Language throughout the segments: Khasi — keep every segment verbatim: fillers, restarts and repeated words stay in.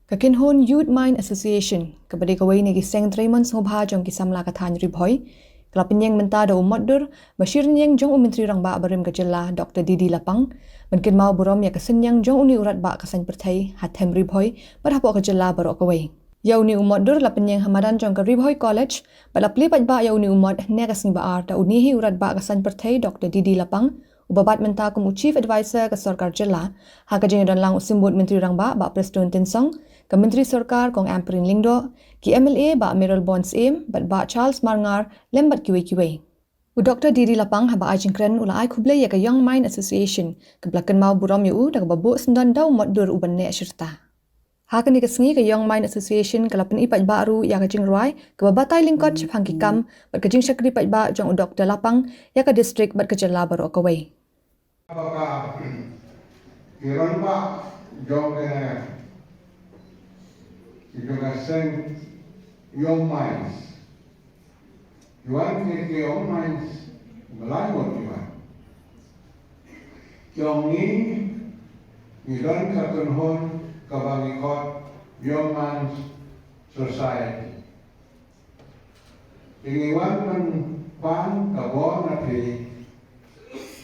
Ka Kynhun Youth Mind Association, kaba dei kawei na ki seng treimon sngewbha jong ki samla ka thaiñ Ri Bhoi, ka la pynïeng mynta da u motdur ba shi rynïeng jong u Myntri Rangbah barim ka jylla, Doctor D D Lapang, ban kynmaw burom ïa ka synñiang jong une u radbah ka saiñ pyrthei ha them Ri Bhoi bad hapoh ka jylla baroh kawei. Ïa une u motdur la pynïeng ha madan jong ka Ri Bhoi College bad la plie paidbah ïa une u mot hynne ka sngi ba ar da une hi u radbah ka saiñ pyrthei, Doctor D D Lapang, uba bat mynta kum u Chief Adviser ka sorkar jylla, ha ka jingïadon lang u Symbud Myntri Rangbah Bah Prestone Tynsong, ka Myntri Sorkar Kong Ampareen Lyngdoh, ki M L A Bah Mayralborn Syiem bad Bah Charles Marngar lem bad kiwei kiwei. U Doctor D D Lapang haba ai jingkren u la ai khublei ïa ka Young Mind Association kaba la kynmaw burom ïa u da kaba buh syndon da u motdur uban neh shi rta. Ha kane ka sngi ka Young Mind Association ka la pyni paidbah ruh ïa ka jingrwai kaba batai lyngkot shaphang ki kam bad ka jingshakri paidbah jong u Doctor Lapang ïa ka district bad ka jylla baroh kawei. Ba ka ki rangbah jong ka, ki jong ka seng Young Minds. Ki wan ki, ki Young Minds ba lai ngut ki wan. Ki ong ngi, ngi don ka kynhun kaba ngi khot Young Minds Society. Te ngi wan ban pan ka bor na phi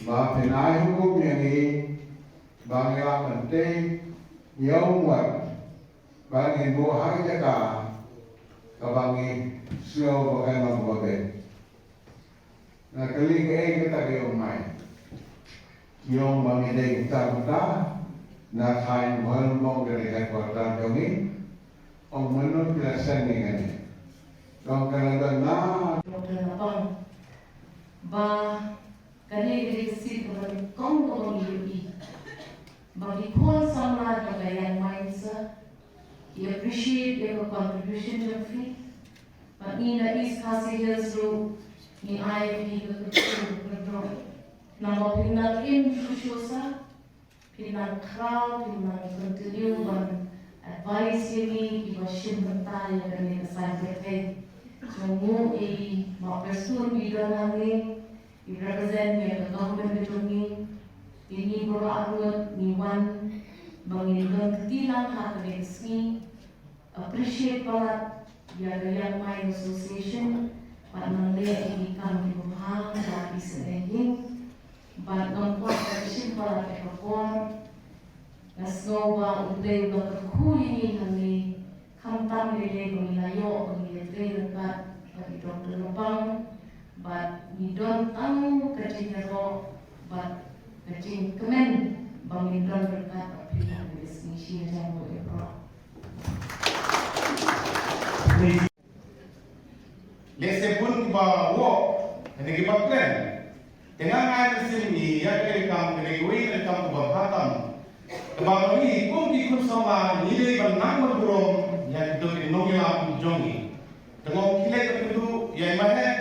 ba phin ai hukum ïa ngi ba ngi lah ban tei ïa u mot ba ngin buh ha ka jaka kaba ngi sngew ba kan long kaba beit. Nga kylli kaei kata ka Young Mind. Ki ong ba ngi dei kita kita na thaiñ Mawlyngbong, ka dei headquarter jong ngi. Ong mano phi la send ïa ngi kane? Ong ka la don na. Doctor Lapang, ba kane ka dei ka seat kaba nyngkong kaba ngi ïohi ba ki khun samla jong ka Young Minds ki appreciate ïa ka contribution jong phi. Bad ngi na East Khasi Hills ruh ngi ai ïa phi ka kyrteng kyrdoh. Namar phi nang im shuh shuh sa, phi nang khraw, phi nang continue ban advice ïa ngi kiba shim bynta ïa kane ka saiñ pyrthei. Jong ngi i Bah Prestone, i don hangne, i represent ïa ka government ka jong ngi. Ïa ngi baroh arngut ngi wan ba ngin don kti lang ha kane ka sngi. Appreciate palat ïa ka Young Mind Association bad nang leh ïa ki kam kiba bha ba ki sngewthuh. Bad ngam kwah ban shim palat ïa ka por. Nga sngew ba U Blei u la kyrkhu ïa ngi hangne, khamtam lei lei ba ngi la ïoh ban ïatrei ryngkat bad i Doctor Lapang, bad ngi don tang ka jingïaroh bad ka jingkmen ba ngin don ryngkat bad phi ha kane ka sngi. Shi hajar nguh ïa phi baroh. Lehse bun kiba wad, kane kiba kren. Te nga ai mynsiem ïa kane ka kam, kane kawei na ka kam kaba bha tam. Kaba ngi kum ki khun samla ngi dei ban nang ban burom ïa kito ki nongïalam jong ngi. Te nga ong khie leit ban kynduh ïa i Maheh,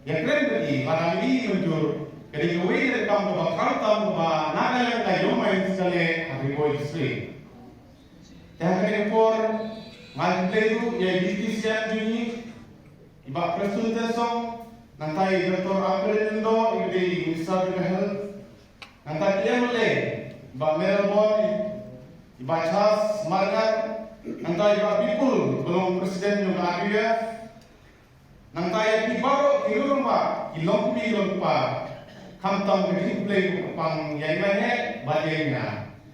ïa kren bad i, lada i mynjur, kane kawei na ka kam kaba khraw tam kaba na ka liang ka Young Minds ka leh ha Ri Bhoi District. Te ha kane ka por, nga ai khublei ruh ïa i Deputy C M jong ngi, i Bah Prestone Tynsong, nangta i Doctor Ampareen Lyngdoh, i ba dei i Minister jong ka Health, nangta i M L A, i Bah Mayralborn, i Bah Charles Marngar, nangta i Bah Bipul, ba long President jong ka R B F, nangta ïa ki baroh ki rangbah, ki longkmie longkpa, khamtam ka jingkhublei kyrpang ïa i Maheh bad ïa i Maiar.